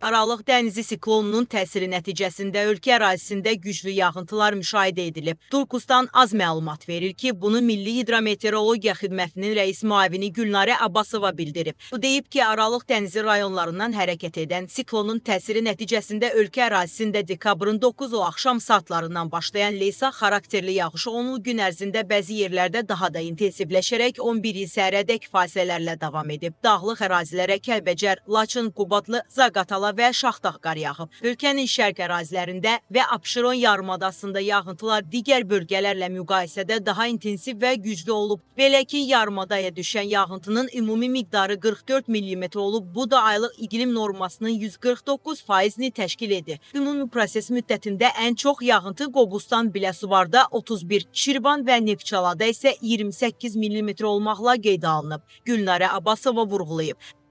Aralıq dənizi siklonunun təsiri nəticəsində ölkə ərazisində güclü yağıntılar müşahidə edilib. Turkustan az məlumat verir ki, bunu Milli Hidrometeorologiya Xidmətinin rəis müavini Gülnarə Abbasova bildirib. Bu deyib ki, Aralıq dənizi rayonlarından hərəkət edən siklonun təsiri nəticəsində ölkə ərazisində dekabrın 9-u axşam saatlarından başlayan leysan xarakterli yağış 10 gün ərzində bəzi yerlərdə daha da intensivləşərək 11-i səhərədək fasilələrlə davam edib. Dağlıq ərazilərə Kəlbəcər, Laçın, Qubadlı, Zaqatala və Şaxdağ qar yağıb. Ölkənin şərq ərazilərində və Abşeron yarımadasında yağıntılar digər bölgələrlə müqayisədə daha intensiv və güclü olub. Belə ki, yarımadaya düşən yağıntının ümumi miqdarı 44 mm olub. Bu da aylıq iqlim normasının 149%-ni təşkil edir. Ümumi proses müddətində ən çox yağıntı Qobustan, Biləsuvarda 31, Şirvan və Neftçalada isə 28 mm olmaqla qeydə alınıb. Gülnarə Abbasova vurğulayıb.